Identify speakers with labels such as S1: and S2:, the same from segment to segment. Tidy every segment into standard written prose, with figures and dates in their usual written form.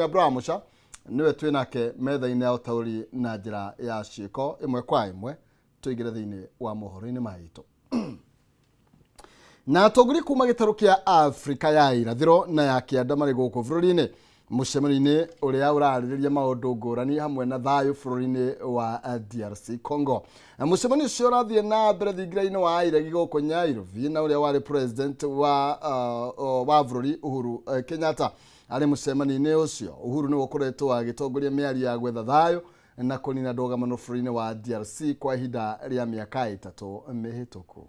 S1: Abraham Mucha nĩwe twĩ nake metha-inĩ ya ũtaũri na njĩra ya ciĩko ĩmwe kwa ĩmwe. Tũingĩre thĩinĩ wa mohoro-inĩ maitũ na atongoria kuma gĩtarũ kĩa Afrika ya irathĩro na ya kĩanda marĩ gũkũ bũrũri-inĩ mũcemanio-inĩ ũrĩa ũrarĩrĩria maũndũ ngũrani hamwe na thayũ bũrũri-inĩ wa DRC Congo. Na mũcemanio ũcio ũrathiĩ na mbere thingira-inĩ wa iregi gũkũ Nyairobi, na ũrĩa warĩ president wa bũrũri Uhuru Kenyatta arĩ mũcemanio-inĩ ũcio. Uhuru nĩwe ũkoretwo agĩtongoria mĩario ya gwetha thayũ na kũnina ndũgamano bũrũri-inĩ wa DRC kwa ihinda rĩa mĩaka 3 mĩhĩtũku.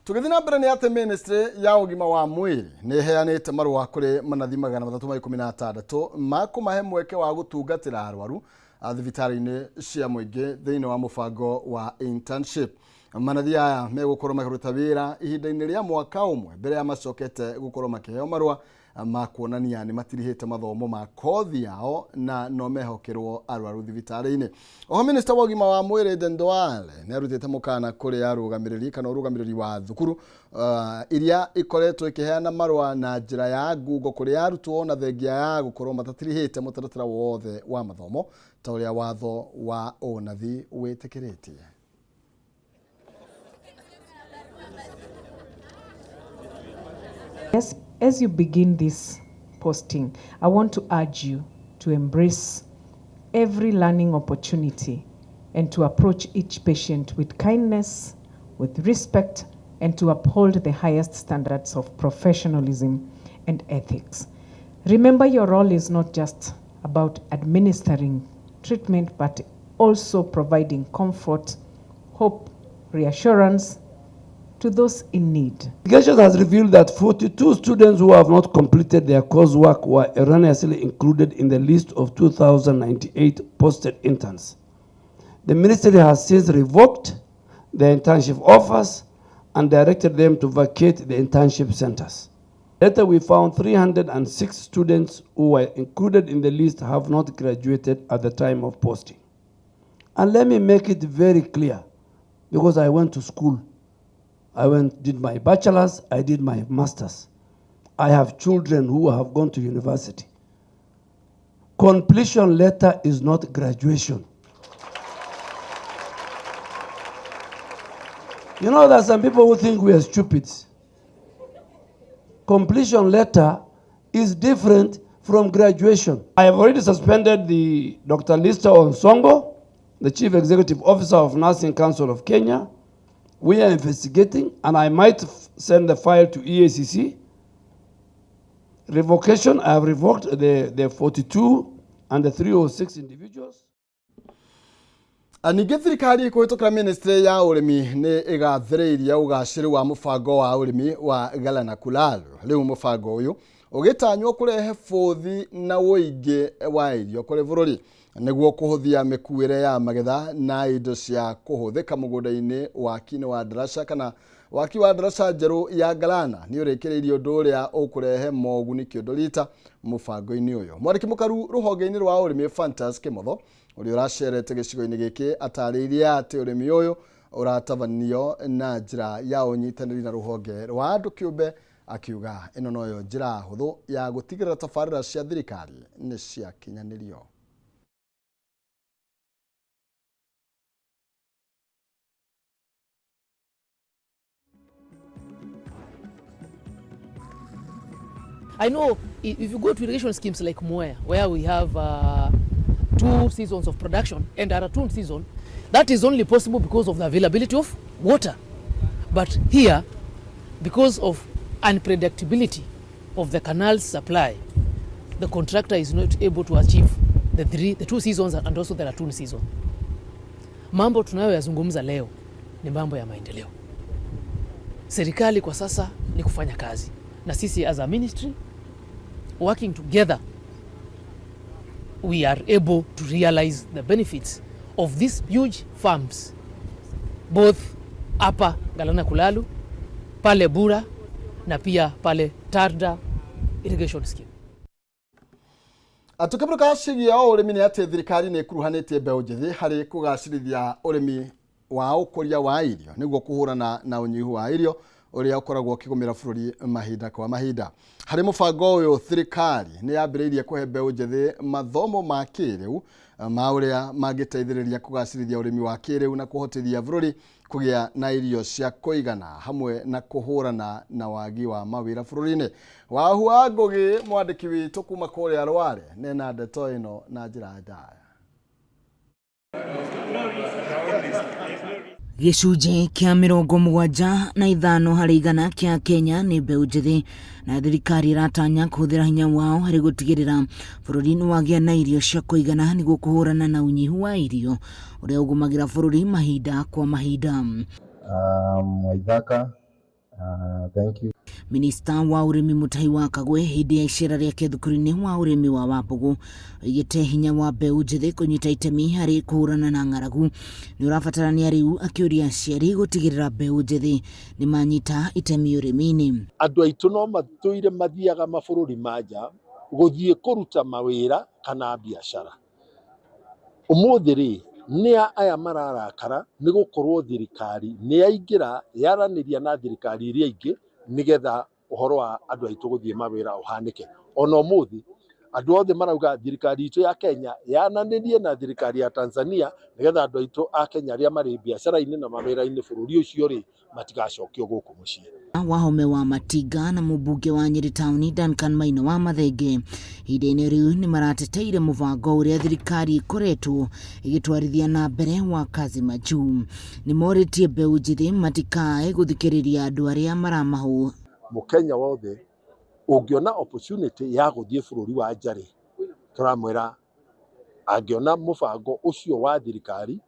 S1: Tũgĩthiĩ na mbere nĩ atĩ ministry ya ũgima wa mwĩrĩ nĩ ĩheanĩte marũa kũrĩ manathi 316 ma kũmahe mweke wa gũtungatĩra arwaru thibitarĩ-inĩ cia mũingĩ thĩinĩ wa mũbango wa internship. Manathi aya megũkorwo makĩruta wĩra ihinda-inĩ rĩa mwaka ũmwe mbere ya macokete gũkorwo makĩheo marũa ma kuonania nĩ matirihĩte mathomo ma kothi yao na no mehokerwo arwaru thibitarĩ-inĩ. Oho minista wa ũgima wa mwĩrĩ Aden Duale nĩ arutĩte mũkana kũrĩ arũgamĩrĩri kana ũrũgamĩrĩri wa thukuru iria ikoretwo ikĩheana marũa na njĩra ya ngungo kũrĩ arutwo na thengia ya gũkorwo matatirihĩte mũtaratara wothe wa mathomo ta ũrĩa watho wa ũnathi wĩtĩkĩrĩtie.
S2: As you begin this posting, I want to urge you to embrace every learning opportunity and to approach each patient with kindness, with respect, and to uphold the highest standards of professionalism and ethics. Remember, your role is not just about administering treatment, but also providing comfort, hope, reassurance to those in need.
S3: Investigation has revealed that 42 students who have not completed their coursework were erroneously included in the list of 2,098 posted interns. The ministry has since revoked their internship offers and directed them to vacate the internship centers. Later, we found 306 students who were included in the list have not graduated at the time of posting. And let me make it very clear, because I went to school. I did my bachelor's, I did my master's. I have children who have gone to university. Completion letter is not graduation. You know, there are some people who think we are stupid. Completion letter is different from graduation. I have already suspended the Dr. Lister Onsongo, the Chief Executive Officer of Nursing Council of Kenya. We are investigating, and I might send the file to EACC. Revocation, I have revoked the 42 and the 306 individuals.
S1: Ningĩ thirikari kũhĩtũkĩra ministry ya ũrĩmi nĩ ĩgathĩrĩirie ũgacĩru wa mũbango wa ũrĩmi wa Galana Kulalu. Rĩu mũbango ũyũ ũgĩtanywo kũrehe bũthi na ũingĩ wa irio kũrĩ bũrũri nĩguo kũhũthia mĩkuĩre ya magetha na indo cia kũhũthĩka mũgũnda-inĩ. Waki-inĩ wa ndaraca kana waki wa ndaraca njerũ ya Galana nĩ ũrĩkĩrĩirie ũndũ ũrĩa ũkũrehe moguni kĩondo rita mũbango-inĩ ũyũ. Mwandĩki mũkaru rũhonge-inĩ rwa ũrĩmi Fantas Kĩmotho ũrĩa ũracerete gĩcigo-inĩ gĩkĩ atarĩirie atĩ ũrĩmi ũyũ Ũratabanio na njĩra ya ũnyitanĩri na rũhonge rwa andũ kĩũmbe, akiuga ĩno noyo njĩra hũthũ ya gũtigĩrĩra tabarĩra cia thirikari nĩ ciakinyanĩrio.
S4: I know if you go to irrigation schemes like Mwea, where we have 2 seasons of production and a ratoon season, that is only possible because of the availability of water. But here, because of unpredictability of the canal's supply, the contractor is not able to achieve the 2 seasons and also the ratoon season. Mambo tunayoyazungumza leo ni mambo ya maendeleo. Serikali kwa sasa ni kufanya kazi, na sisi as a ministry working together, we are able to realize the benefits of these huge farms, both hapa Galana Kulalu, pale Bura na pia pale Tarda irrigation scheme.
S1: Atukĩbũrũka ciĩgiĩ o ũrĩmi nĩ atĩ thirikari nĩ ĩkuruhanĩtie mbeũ njĩthĩ harĩ kũgacĩrithia ũrĩmi wa ũkũria wa irio nĩguo kũhũrana na ũnyihu wa irio ũrĩa ũkoragwo ũkĩgũmĩra bũrũri mahinda kwa mahinda. Harĩ mũbango ũyũ, thirikari nĩ yambĩrĩirie kũhe mbeũ njĩthĩ mathomo ma kĩrĩu ma ũrĩa mangĩteithĩrĩria kũgacĩrithia ũrĩmi wa kĩrĩu na kũhotithia bũrũri kũgĩa na irio cia kũigana hamwe na kũhũrana na wagi wa mawĩra bũrũri-inĩ. Wahu wa Ngũgĩ, mwandĩki witũ kuma kũrĩa Rware, nena ndeto ĩno na njĩra ndaya.
S5: Gĩcunjĩ kĩa 75 harĩ igana kĩa Kenya nĩ mbeũ njĩthĩ, na thirikari ĩratanya kũhũthĩra hinya wao harĩ gũtigĩrĩra bũrũri nĩ wagĩa na irio cia kũigana nĩguo kũhũrana na ũnyihu wa irio ũrĩa ũgũmagĩra bũrũri mahinda kwa mahinda.
S6: Waithaka, thank you.
S5: Minista wa ũrĩmi Mutahi wa Kagwe hĩndĩ ya icera rĩake thukuru-inĩ wa ũrĩmi wa Wambugu oigĩte hinya wa mbeũ njĩthĩ kũnyita itemi harĩ kũhũrana na ng'aragu nĩ ũrabatarania rĩu, akĩũria aciari gũtigĩrĩra mbeũ njĩthĩ nĩ manyita itemi ũrĩmi-inĩ.
S7: Andũ aitũ no matũire mathiaga mabũrũri ma nja gũthiĩ kũruta mawĩra kana biacara. Ũmũthĩ rĩ, nĩa aya mararakara nĩ gũkorwo thirikari nĩ yaingĩra yaranĩria na thirikari iria ingĩ nĩgetha ũhoro wa andũ aitũ gũthiĩ mawĩra ũhanĩke. Ona ũmũthĩ andũ othe marauga thirikari itũ ya Kenya yananĩrie na thirikari ya Tanzania nĩgetha andũ aitũ a Kenya arĩa marĩ biacara-inĩ na mawĩra-inĩ bũrũri ũcio rĩ matigacokio gũkũ mũciĩ.
S5: Wahome wa Matinga na mũmbunge wa Nyeri Town Duncan Maina wa Mathenge ihinda-inĩ rĩu nĩ marateteire mũbango ũrĩa thirikari ĩkoretwo ĩgĩtwarithia na mbere wa Kazi Majuu. Nĩ morĩtie mbeũ njĩthĩ matikae gũthikĩrĩria andũ arĩa maramahũ.
S7: Mũkenya wothe ũngĩona opportunity ya gũthiĩ bũrũri wa nja rĩ, tũramwĩra angĩona mũbango ũcio wa thirikari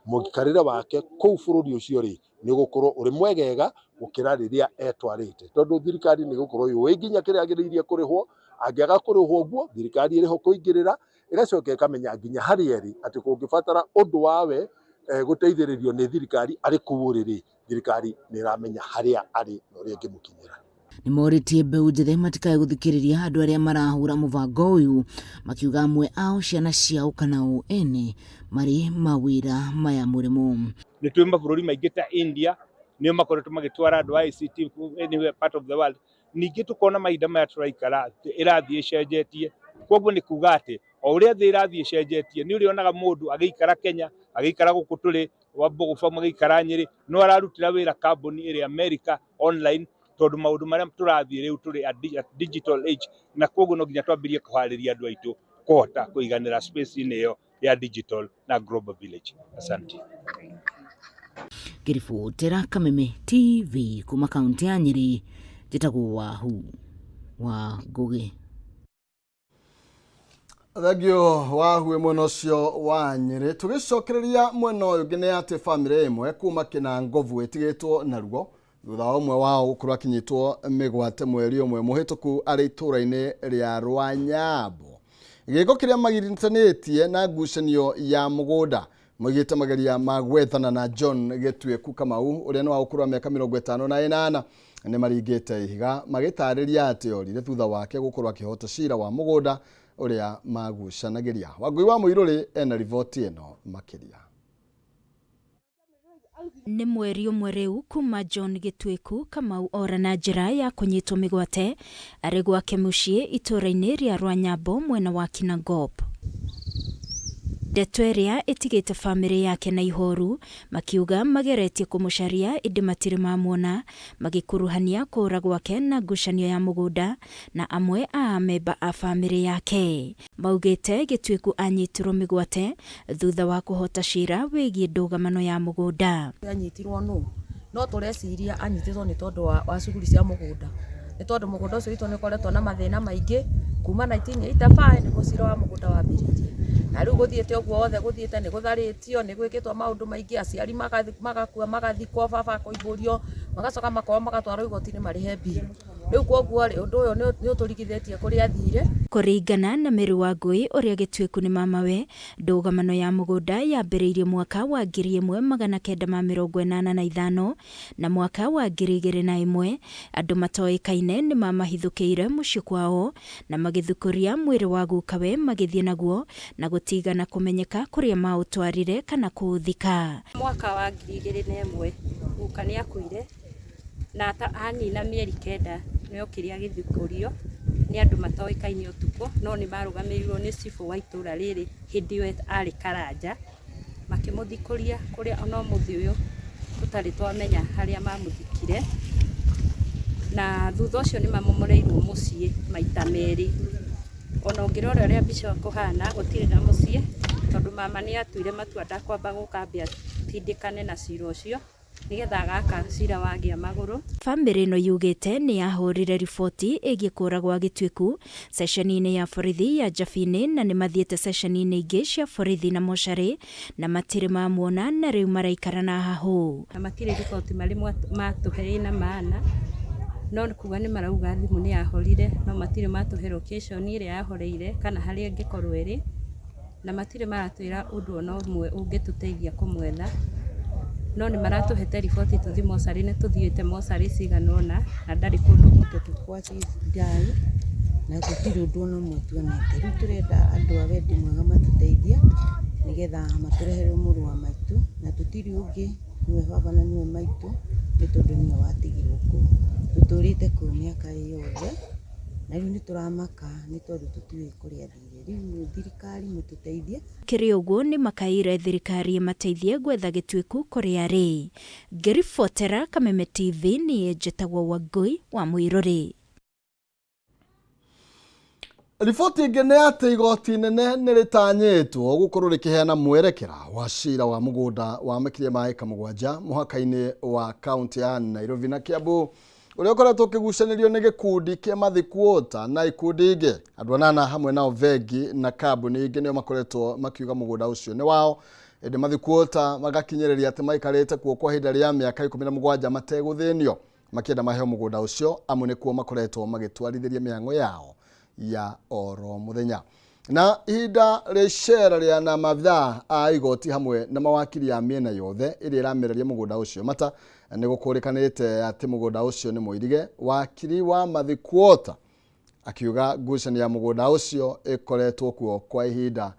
S7: mũikarĩre wake kũu bũrũri ũcio rĩ nĩ ũgũkorwo ũrĩ mwegega gũkĩra rĩrĩa etwarĩte, tondũ thirikari nĩ ĩgũkorwo yũĩ nginya kĩrĩa agĩrĩirie kũrĩhwo. Angĩaga kũrĩhwo ũguo, thirikari ĩrĩho kũingĩrĩra, ĩgacoka ĩkamenya nginya harĩa ĩrĩ atĩ kũngĩbatara ũndũ wawe gũteithĩrĩrio nĩ thirikari arĩ kũu ũrĩ rĩ, thirikari nĩ ĩramenya harĩa arĩ na ũrĩa ĩngĩmũkinyĩra.
S5: Nĩ morĩtie mbeũ njĩthĩ matikae gũthikĩrĩria andũ arĩa marahũra mũbango ũyũ, makiuga amwe ao ciana ciao kana o ene marĩ mawĩra maya mũrĩmo.
S8: Nĩ twĩ mabũrũri maingĩ ta India nĩo makoretwo magĩtwara andũ a ICT anywhere part of the world. Ningĩ tũkona mahinda maya tũraikara ĩrathiĩ ĩcenjetie, koguo nĩ kuga atĩ o ũrĩa thĩ ĩrathiĩ ĩcenjetie nĩ ũrĩonaga mũndũ agĩikara Kenya, agĩikara gũkũ tũrĩ Wambugu Farm, agĩikara Nyĩrĩ, no ararutĩra wĩra kambuni ĩrĩ America online, tondũ maũndũ marĩa tũrathiĩ rĩu tũrĩ at digital age, na koguo no nginya twambĩrĩrie kũharĩria andũ aitũ kũhota kũiganĩra space-inĩ ĩyo ya digital na global village. Asante.
S5: Ngĩribotera Kameme TV kuma kaunti ya Nyĩrĩ, njĩtagwo Wahu wa Ngũgĩ.
S1: Thengio Wahu mwena ũcio wa Nyĩrĩ. Tũgĩcokereria mwena ũyũ ũngĩ nĩ atĩ bamĩrĩ ĩmwe kuma Kĩnangobu ĩtigĩtwo na ruo thutha wa ũmwe wao gũkorwo akinyitwo mĩgwate mweri ũmwe mũhĩtũku arĩ itũũra-inĩ rĩa Rwanyambo. Gĩko kĩrĩa magiritanĩtie na ngucanio ya mũgũnda moigĩte mageria ma gwethana na John Gĩtuĩku Kamau ũrĩa nĩ wa ũkũrũ wa mĩaka 58 nĩ maringĩte ihiga magĩtarĩria atĩ orire thutha wake gũkorwo akĩhota cira wa mũgũnda ũrĩa magucanagĩria. Wangui wa Mũirũrĩ ena riboti ĩno makĩria.
S9: Nĩ mweri ũmwe rĩu kuma John Gĩtuĩku Kamau ora na njĩra ya kũnyitwo mĩgwate arĩ gwake mũciĩ itũũra-inĩ rĩa Rwanyambo mwena wa Kinangop. Ndeto ĩrĩa ĩtigĩte bamĩrĩ yake na ihoru makiuga mageretie kũmũcaria ĩndĩ matirĩ mamuona, magĩkuruhania kũũra gwake na ngucanio ya mũgũnda na amwe a amemba a bamĩrĩ yake. Maugĩte Gĩtuĩku anyitirwo mĩgwate thutha wa kũhota cira wĩgiĩ ndũgamano ya mũgũnda.
S10: Anyitirwo nũ no tũreciria anyitĩtwo nĩ tondũ wa cuguri cia mũgũnda, nĩ tondũ mũgũnda ũcio witũ nĩ ũkoretwo na mathĩna maingĩ kuma 1985 nĩguo cira wa mũgũnda wambĩrĩirie, na rĩu gũthiĩte ũguo wothe gũthiĩte nĩ gũtharĩtio, nĩ gwĩkĩtwo maũndũ maingĩ, aciari magakua magathikwo, baba akoimbũrio, magacoka makoywo magatwarwo igoti-inĩ marĩhe mbirũ. Rĩu koguo rĩ, ũndũ ũyũ nĩ ũtũrigithĩtie kũrĩa athire.
S9: Kũringana na Mary Wangui ũrĩa Gĩtuĩku nĩ mamawe, ndũgamano ya mũgũnda yambĩrĩirie mwaka wa 1985 na mwaka wa 2001 andũ matoĩkaine nĩ mamahithũkĩire mũciĩ kwao na magĩthukũria mwĩrĩ wa gukawe magĩthiĩ naguo na gũtigana kũmenyeka kũrĩa maũtwarire kana kũũthika.
S11: Mwaka wa 2001 guka nĩ akuire na anina mĩeri 9 nĩ okire agĩthikũrio nĩ andũ matoĩkaine ũtukũ, no nĩ marũgamĩrĩirwo nĩ cibũ wa itũũra rĩrĩ hĩndĩ ĩyo arĩ Karanja, makĩmũthikũria kũrĩa ona ũmũthĩ ũyũ tũtarĩ twamenya harĩa mamũthikire, na thutha ũcio nĩ mamomoreirwo mũciĩ maita merĩ. Ona ũngĩrora ũrĩa mbica kũhana gũtirĩ na mũciĩ, tondũ mama nĩ atuire matua ndakwamba gũka ambe atindĩkane na cira ũcio nĩgetha agaka cira wagĩa magũrũ.
S9: Bamĩrĩ ĩno yugĩte nĩ yahũrire riboti ĩgiĩ kũũra gwa Gĩtuĩku ceceni-inĩ ya borithi ya Njabini na nĩ mathiĩte ceceni-inĩ ingĩ cia borithi na mocarĩ na matirĩ mamuona na rĩu maraikara na hahũ.
S11: Na matirĩ riboti marĩ matũhe ĩna maana, no kuga nĩ marauga thimũ nĩ yahorire, no matirĩ matũhe location ĩrĩa yahoreire kana harĩa ĩngĩkorwo ĩrĩ, na matirĩ maratwĩra ũndũ ona ũmwe ũngĩtũteithia kũmwetha, no nĩ maratũhete riboti tũthiĩ mocarĩ, nĩ tũthiĩte mocarĩ cigana ũna na ndarĩ kũndũ.
S12: Tũkwati ndai na gũtirĩ ũndũ ona ũmwe tuonete. Rĩu tũrenda andũ a wendi mwega matũteithie nĩgetha matũrehere mũrũ wa maitũ, na tũtirĩ ũngĩ, nĩwe baba na nĩwe maitũ, nĩ tondũ nĩwe watigirwo kũu. Tũtũrĩte kũu mĩaka yothe na rĩu nĩ tũramaka nĩ tondũ tũtiũĩ kũrĩa athire. Rĩu thirikari mũtũteithie.
S9: Kĩrĩ ũguo nĩ makaire thirikari ĩmateithie gwetha Gĩtuĩku kũrĩa arĩ. Ngĩribotera Kameme TV niĩ njĩtagwo Wangui wa Mũirũrĩ.
S1: Riboti ĩngĩ nĩ atĩ igoti inene nĩ rĩtanyĩtwo gũkorwo rĩkĩheana mwerekera wa cira wa mũgũnda wa makĩria ma ĩka 7 mũhaka-inĩ wa kaunti ya Nairobi na Kiambu ũrĩa ũkoretwo ũkĩgucanĩrio nĩ gĩkundi kĩa Mathikuota na ikundi ingĩ. Andũ anana hamwe nao bengi na kambuni ingĩ nĩo makoretwo makiuga mũgũnda ũcio nĩ wao, ĩndĩ Mathikuota magakinyĩrĩria atĩ maikarĩte kuo kwa ihinda rĩa mĩaka 17 mategũthĩnio, makĩenda maheo mũgũnda ũcio amu nĩkuo makoretwo magĩtwarithĩria mĩhang'o yao ya oro mũthenya. Na ihinda rĩa icera rĩa na maabithaa a igoti hamwe na mawakiri a mĩena yothe ĩrĩa ĩramereria mũgũnda ũcio mata nĩ gũkũrĩkanĩte atĩ mũgũnda ũcio nĩ mũirige. Wakiri wa Mathikuota akiuga ngucanio ya mũgũnda ũcio ĩkoretwo kuo kwa ihinda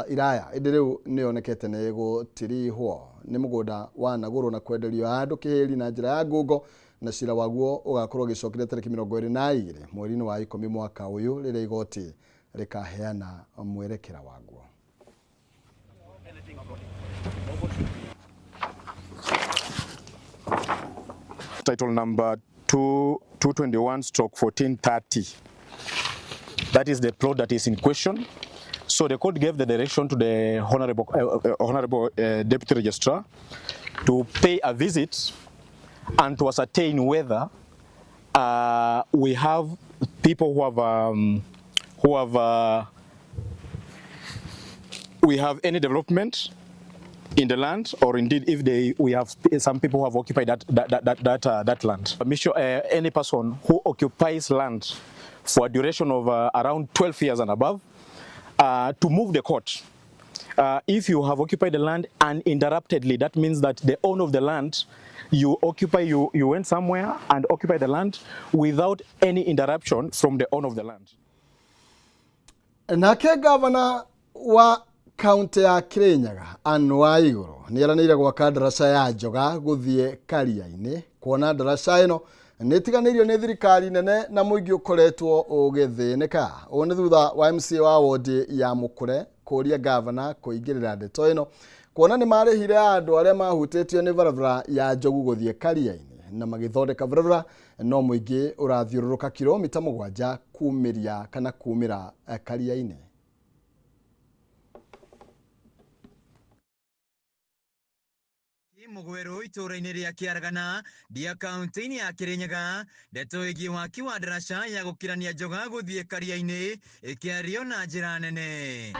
S1: iraya, ĩndĩ rĩu nĩ yonekete nĩ gũtirihwo. Nĩ mũgũnda wanagũrwo na kwenderio andũ kĩhĩri na njĩra ya ngungo, na cira waguo ũgakorwo ũgĩcokeria tarĩki 22 mweri-inĩ wa 10 mwaka ũyũ rĩrĩa igoti rĩkaheana mwerekera waguo.
S13: Title number 221/1430. That is the plot that is in question. So the court gave the direction to the Honorable Deputy Registrar to pay a visit and to ascertain whether we have people who have we have any development in the land, or indeed if we have some people who have occupied that land. Any person who occupies land for a duration of around 12 years and above, to move the court. If you have occupied the land uninterruptedly, that means that the owner of the land, you went somewhere and occupied the land without any interruption from the owner of the land.
S1: Nake governor wa Kaunti ya Kirinyaga Anne Waiguru nĩ eranĩire gwaka ndaraca ya Njoga gũthiĩ Karia-inĩ kuona ndaraca ĩno nĩ ĩtiganĩirio nĩ thirikari nene na mũingĩ ũkoretwo ũgĩthĩnĩka. Ũũ nĩ thutha wa MCA wa wodi ya Mũkũre kũria gavana kũingĩrĩra ndeto ĩno kuona nĩ marĩhire andũ arĩa mahutĩtio nĩ barabara ya Njogu gũthiĩ Karia-inĩ na magĩthondeka barabara no mũingĩ ũrathiũrũrũka kilomita 7 kumĩria kana kumĩra Karia-inĩ.
S14: Mugweru itũũra-inĩ rĩa Kĩaragana ndia kaunti-inĩ ya Kĩrĩnyaga ndeto ĩgiĩ waki wa ndaraca ya gũkirania Njoga gũthiĩ Karia-inĩ ĩkĩario na njĩra nene.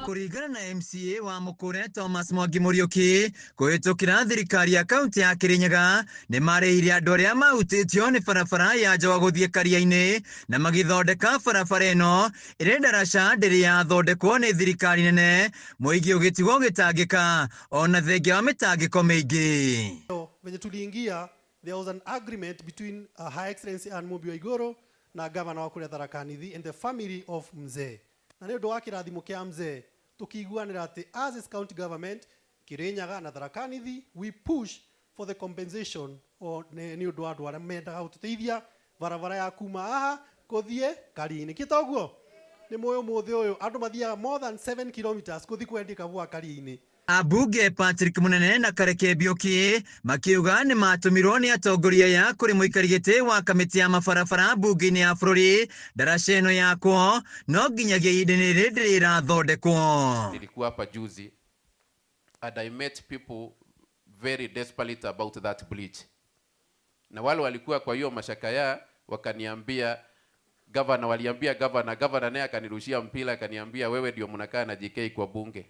S14: Kũringana na MCA wa Mũkũre Thomas Mwangi Mũriũki kũhĩtũkĩra thirikari ya kaunti ya Kĩrĩnyaga nĩ marĩhire andũ arĩa mahutĩtio nĩ barabara ya Njoga gũthiĩ Karia-inĩ na magĩthondeka barabara ĩno ĩrĩ ndaraca ndĩrĩ yathondekwo nĩ thirikari nene mũingĩ ũgĩtigwo ũgĩtangĩka ona thengia wa mĩtangĩko mĩingĩ.
S15: Venye tuliingia, there was an agreement between Her Excellency Anne Mumbi Waiguru na governor wa kuria Tharaka Nithi and the family of Mzee. Na nĩ ũndũ wa kĩrathimo kĩa Mzee tukiiguanĩra atĩ as is county government Kirinyaga na Tharaka Nithi we push for the compensation o nĩ ũndũ wa andũ arĩa mendaga gũtũteithia barabara ya kuma haha kũthiĩ Karia-inĩ. Kĩ toguo? Nĩ mũĩ ũmũthĩ ũyũ andũ mathiaga more than 7 kilometers kũthiĩ kwendia kabua Karia-inĩ.
S14: Ambunge Patrick Munene na Kareke Mbiuki makiuga nĩ matũmirwo nĩ atongoria aya kũrĩ mũikari gĩtĩ wa kamĩtĩ ya mabarabara mbunge-inĩ ya bũrũri ndaraca ĩno yakwo no nginyagia ihinda-inĩ rĩrĩ ndĩrĩ ĩrathondekwo.
S16: Nilikuwa hapa juzi and I met people very desperate about that bridge. Na wale walikuwa kwa hiyo mashaka ya wakaniambia governor, waliambia governor, governor naye akanirushia mpira akaniambia wewe ndio mnakaa na JK kwa bunge.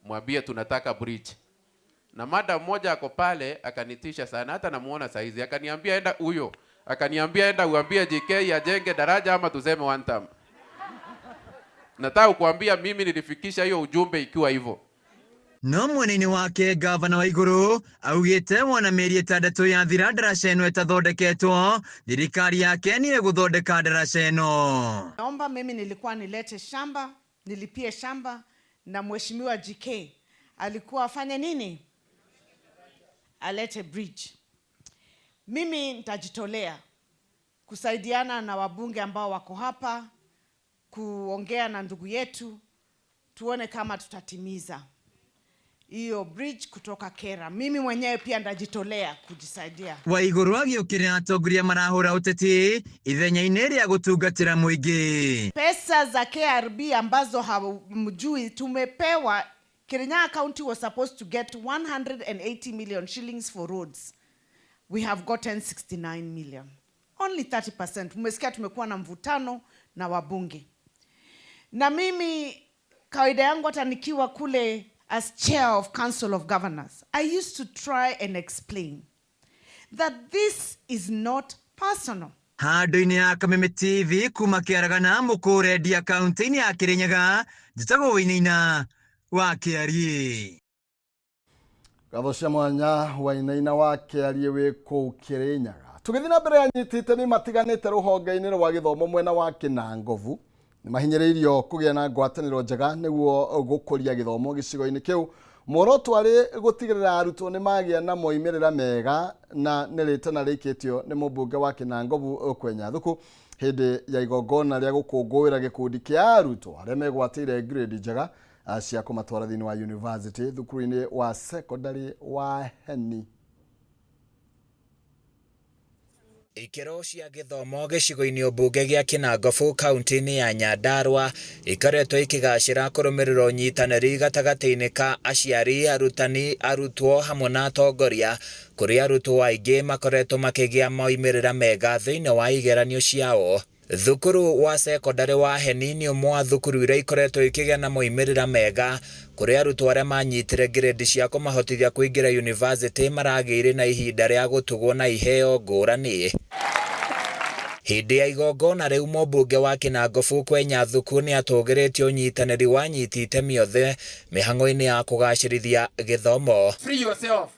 S16: Mwambie tunataka bridge. Na madam mmoja ako pale akanitisha sana, hata namuona saizi, akaniambia enda huyo, akaniambia enda uambie JK ajenge daraja ama tuseme one term. Nataka kuambia mimi nilifikisha hiyo ujumbe ikiwa hivyo.
S14: No mwena-inĩ wake gavana Waiguru augĩte wona mĩeri 6 yathira ndaraca ĩno ĩtathondeketwo thirikari yake nĩ ĩgũthondeka ndaraca ĩno.
S17: Naomba mimi nilikuwa nilete shamba, nilipie shamba na mheshimiwa GK alikuwa afanye nini? Alete bridge. Mimi nitajitolea kusaidiana na wabunge ambao wako hapa, kuongea na ndugu yetu, tuone kama tutatimiza hiyo bridge kutoka Kera. Mimi mwenyewe pia ndajitolea kujisaidia.
S14: Waiguru agĩũkĩrĩra atongoria marahũra ũteti ithenya-inĩ rĩa gũtungatĩra mũingĩ.
S17: Pesa za KRB ambazo hamjui tumepewa, Kirinyaga County was supposed to get 180 million shillings for roads. We have gotten 69 million. Only 30%. Umesikia tumekuwa na mvutano na wabunge. Na mimi kawaida yangu hata nikiwa kule as chair of Council of Governors, I used to try and explain that this is not personal.
S14: Handũ-inĩ ya Kameme TV kuma Kĩaragana Mũkũre Ndia kaunti-inĩ ya Kĩrĩnyaga, njĩtagwo Wainaina wa Kĩariĩ.
S1: Ngatho cia mwanya Wainaina wa Kĩariĩ wĩ kũu Kĩrĩnyaga. Tũgĩthiĩ na mbere anyiti itemi matiganĩte rũhonge-inĩ rwa gĩthomo mwena wa Kĩnangobu nĩ mahinyĩrĩirio kũgĩa na ngwatanĩro njega nĩguo gũkũria gĩthomo gĩcigo-inĩ kĩu. Muoroto arĩ gũtigĩrĩra arutwo nĩ magĩa na moimĩrĩra mega na nĩ rĩtana rĩikĩtio nĩ mũmbunge wa Kĩnangobu Kwenya Thuku hĩndĩ ya igongona rĩa gũkũngũĩra gĩkundi kĩa arutwo arĩa megwatĩire grade njega cia kũmatwara thĩinĩ wa university thukuru-inĩ wa secondary wa Heni.
S18: Ikĩro cia gĩthomo gĩcigo-inĩ mbunge gĩa Kĩnangobu kaunti-inĩ ya Nyandarua ikoretwo ikĩgacĩra kũrũmĩrĩra ũnyitanĩri gatagatĩ-inĩ ka aciari, arutani, arutwo hamwe na atongoria kũrĩa arutwo aingĩ makoretwo makĩgĩa moimĩrĩra mega thĩinĩ wa igeranio ciao. Thukuru wa secondary wa Heni nĩ ũmwe wa thukuru iria ikoretwo ikĩgĩa na moimĩrĩra mega kũrĩa arutwo arĩa manyitire grade cia kũmahotithia kũingĩra university maragĩire na ihinda rĩa gũtugwo na iheo ngũrani. Hĩndĩ ya igongona rĩu mũmbunge wa Kĩnangobu Kwenya Thuku nĩ atũgĩrĩtie ũnyitanĩri wa anyiti itemi othe mĩhang'o-inĩ ya kũgacĩrithia gĩthomo.
S19: Free yourself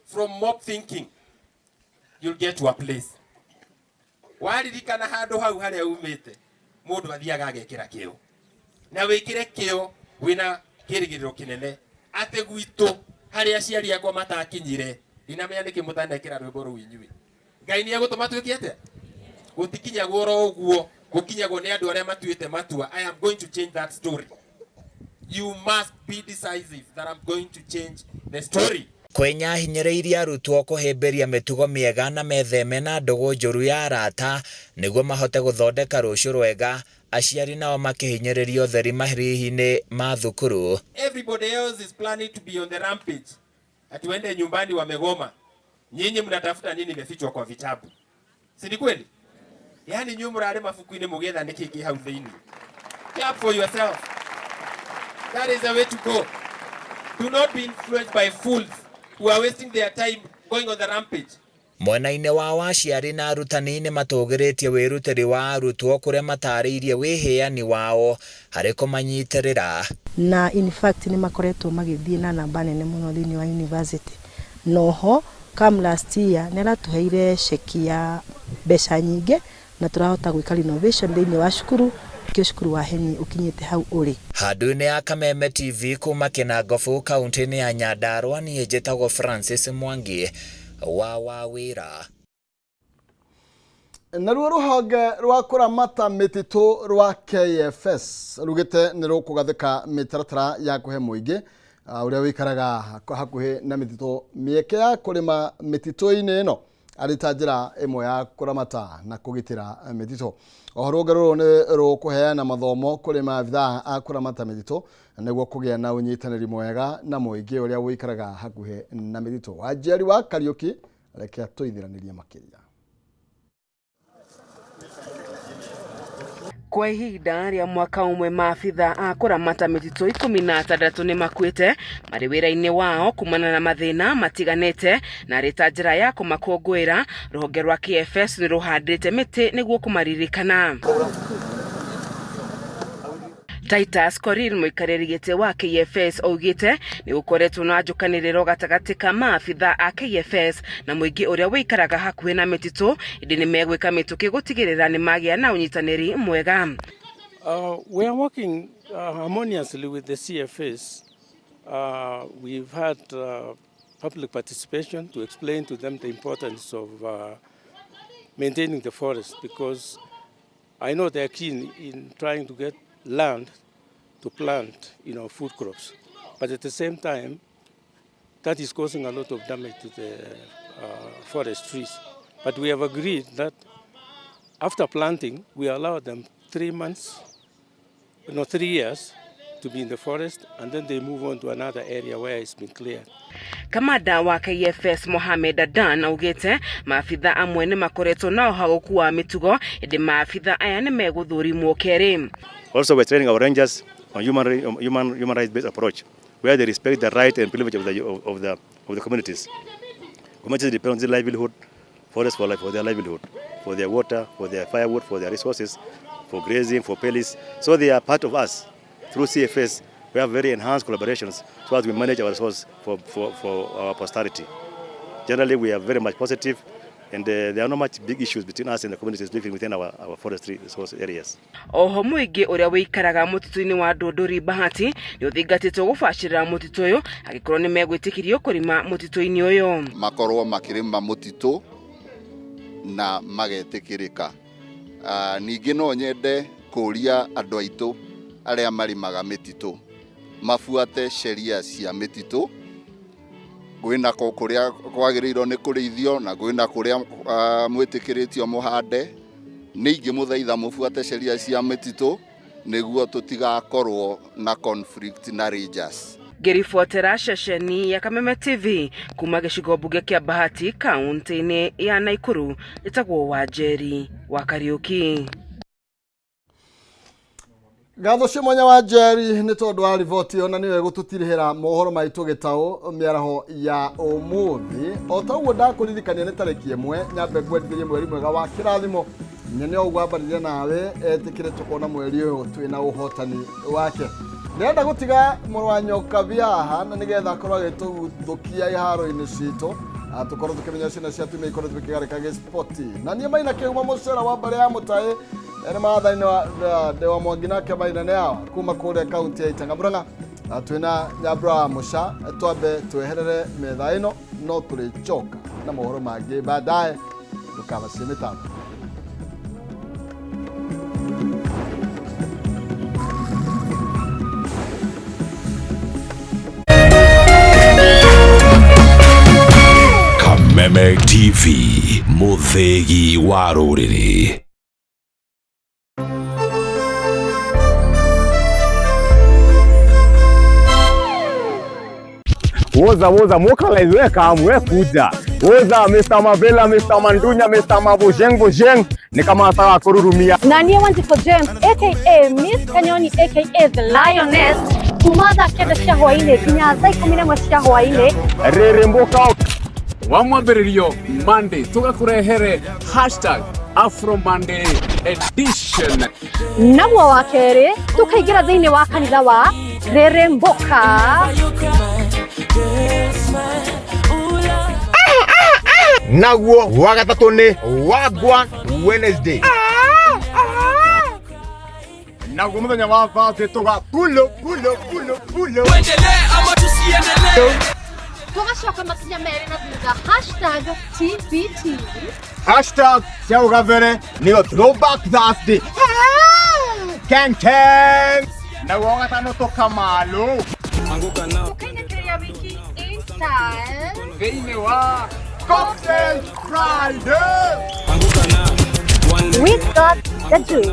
S19: from mob thinking. You'll get to a place. Waririkana handũ hau harĩa umĩte, mũndũ athiaga agekĩra kĩo. Na wĩkĩre kĩo Wĩna kĩrĩgĩrĩro kĩnene atĩ gwitũ harĩa aciari akwa matakinyire, ndinamenya nĩkĩ mũtanekĩra rwĩmbo rũu inyuĩ. Ngai nĩ egũtũma twĩke atĩa? Gũtikinyagwo oro ũguo, gũkinyagwo nĩ andũ arĩa matuĩte matua. I am going to change that story. You must be decisive that I'm going to change the story.
S18: Kwenya ahinyĩrĩirie arutwo kũhĩmbĩria mĩtugo mĩega na metheme na ndũgũ njũru ya arata nĩguo mahote gũthondeka rũciũ rwega, aciari nao makĩhinyĩrĩria ũtheri marĩhi-inĩ ma thukuru.
S19: Everybody else is planning to be on the rampage. Ati waende nyumbani wamegoma. Nyinyi mnatafuta nini imefichwa kwa vitabu? Si ni kweli? Yaani nyinyi mrare mabuku-inĩ mũgĩetha nĩkĩ kĩ hau thĩinĩ. Clap for yourself. That is the way to go. Do not be influenced by fools who are wasting their time going on the rampage.
S18: Mwena-inĩ wao aciari na arutani nĩ matũgĩrĩtie wĩrutĩri wa arutwo kũrĩa matarĩirie wĩheani wao harĩ kũmanyitĩrĩra.
S20: Na in fact nĩ makoretwo magĩthiĩ na namba nene mũno thĩinĩ wa university. Noho come last year nĩ aratũheire ceki ya mbeca nyingĩ na tũrahota gwĩka renovation thĩinĩ wa cukuru, nĩkĩo cukuru wa Heni ũkinyĩte hau ũrĩ.
S18: Handũ-inĩ ya Kameme TV kuma Kinangofu kaunti-inĩ ya Nyandarua, niĩ njĩtagwo Francis Mwangi wa Wawĩra.
S1: Naruo rũhonge rwa kũramata mĩtitũ rwa KFS rugĩte nĩ rũkũgathĩka mĩtaratara ya kũhe mũingĩ ũrĩa wĩikaraga hakuhĩ na mĩtitũ mĩeke ya kũrĩma mĩtitũ-inĩ ĩno arĩ ta njĩra ĩmwe ya kũramata na kũgitĩra mĩtitũ. Oho rũhonge rũrũ nĩ rũkũheana mathomo kũrĩ maabithaa a kũramata mĩtitũ nĩguo kũgĩa na ũnyitanĩri mwega na mũingĩ ũrĩa ũikaraga hakuhĩ na mĩtitũ. Wanjeri wa Kariũki, reke atũithiranĩrie makĩria.
S21: Kwa ihinda rĩa mwaka ũmwe maabitha a kũramata mĩtitũ 16 nĩ makuĩte marĩ wĩra-inĩ wao kumana na mathĩna matiganĩte, na arĩ ta njĩra ya kũmakũngũĩra rũhonge rwa KFS nĩ rũhandĩte mĩtĩ nĩguo kũmaririkana. Titus Korir mũikarĩri gĩtĩ wa KFS augĩte nĩ gũkoretwo na njũkanĩrĩro gatagatĩ ka maabitha a KFS na mũingĩ ũrĩa ũikaraga hakuhĩ na mĩtitũ, ĩndĩ nĩ megwĩka mĩtũkĩ gũtigĩrĩra nĩ magĩa na ũnyitanĩri mwega.
S22: We are working harmoniously with the CFS. We've had public participation to explain to them the importance of maintaining the forest, because I know they are keen in trying to get land to plant food crops. But at the same time, that is causing a lot of damage to the forest trees. But we have agreed that after planting, we allow them 3 months, no, 3 years to be in the forest, and then they move on to another area where it's been cleared.
S21: Kamanda wa KFS Mohamed Adan augĩte maabitha amwe nĩ makoretwo na ũhagũku wa mĩtugo, ĩndĩ maabitha aya nĩ megũthũrimwo kerĩ.
S23: Also, we're training our rangers on human rights-based approach, where they respect the right and privilege of the communities. Communities depend on their livelihood, forest for life, for their livelihood, for their water, for their firewood, for their resources, for grazing, for pellets. So they are part of us. Through CFS, we have very enhanced collaborations so as we manage our resources for our posterity. Generally, we are very much positive, and there are not much big issues between us and the communities living within our forestry resource areas.
S21: Oho mũingĩ ũrĩa wĩikaraga mũtitũ-inĩ wa Ndũndũri Bahati nĩ ũthingatĩtwo gũbacĩrĩra mũtitũ ũyũ angĩkorwo nĩ megwĩtĩkĩrio kũrĩma mũtitũ-inĩ ũyũ.
S24: Makorwo makĩrĩma mũtitũ na magetĩkĩrĩka. Ningĩ no nyende kũria andũ aitũ arĩa marĩmaga mĩtitũ mabuate sheria cia mĩtitũ. Kwĩna kũrĩa kwagĩrĩirwo nĩ kũrĩithio na kwĩna kũrĩa mwĩtĩkĩrĩtio mũhande. Nĩ ingĩmũthaitha mũbuate sheria cia mĩtitũ nĩguo tũtigakorwo na conflict na rangers.
S21: Ngĩribotera ceceni ya Kameme TV kuma gĩcigo mbunge kĩa Bahati kaunti-inĩ ya Naikuru, njĩtagwo Wanjeri wa Kariũki.
S1: Ngatho cia mwanya wa Njeri nĩ tondũ wa riboti ĩyo, na nĩyo ĩgũtũtirihĩra mohoro maitũ gĩtaũ mĩaraho ya ũmũthĩ. O ta ũguo ndakũririkania nĩ tarĩki 1, nyambe ngwendithĩrie mweri mwega wa kĩrathimo. Nyene ũguo ambarĩria nawe etĩkĩre tũkona mweri ũyũ twĩna ũhotani wake. Ndĩrenda gũtiga mũrũ wa Nyokabi haha na nĩgetha akorwo agĩtũguthũkia iharo-inĩ citũ, tũkorwo tũkĩmenya ciana cia atumia ikoretwo ikĩgarĩka gĩspoti. Na niĩ Maina Kĩhumo mũcera wa mbarĩ ya Mũtaĩ, Ene maathani wa Mwangi nake Maina nĩ awa kuma kũrĩa kaunti ya Itanga Murang'a. Twĩna Nyambura wa Mũca, twambe tweherere metha ĩno no tũrĩcoka na mohoro mangĩ baadaye. Ndũkabacie mĩtambo.
S2: Kameme TV, mũthĩgi wa rũrĩrĩ.
S3: Woza woza mokalize we kam we kuja. Woza Mr. Mavela, Mr. Mandunya, Mr. Mabojeng Bojeng ni kama sawa kururumia.
S4: Na niĩ Wanjikũ James aka Miss Kanyoni aka The Lioness kuma thaa 9 cia hwaĩ-inĩ nginya thaa 11 cia hwaĩ-inĩ.
S3: Rĩrĩ mboka
S6: wa mwambĩrĩrio Monday tũgakũrehere hashtag Afro Monday edition.
S4: Naguo wa kerĩ tũkaingĩra thĩinĩ wa kanitha wa Rĩrĩ Mboka.
S3: Naguo wa gatatũ nĩ Wagwan Wednesday. Naguo mũthenya wa Thursday tũga pulo pulo pulo pulo.
S6: Tuendelee ama tusiendelee?
S4: Tũgacoka makinya merĩ na thutha hashtag TBT.
S3: Hashtag cia ũgabere nĩyo Throwback Thursday. Keng keng. Naguo wa gatano tũkamalo.
S4: Tũkainĩkĩria wiki in style.
S6: Thĩinĩ wa
S3: Cocktail Friday.
S4: We got the juice.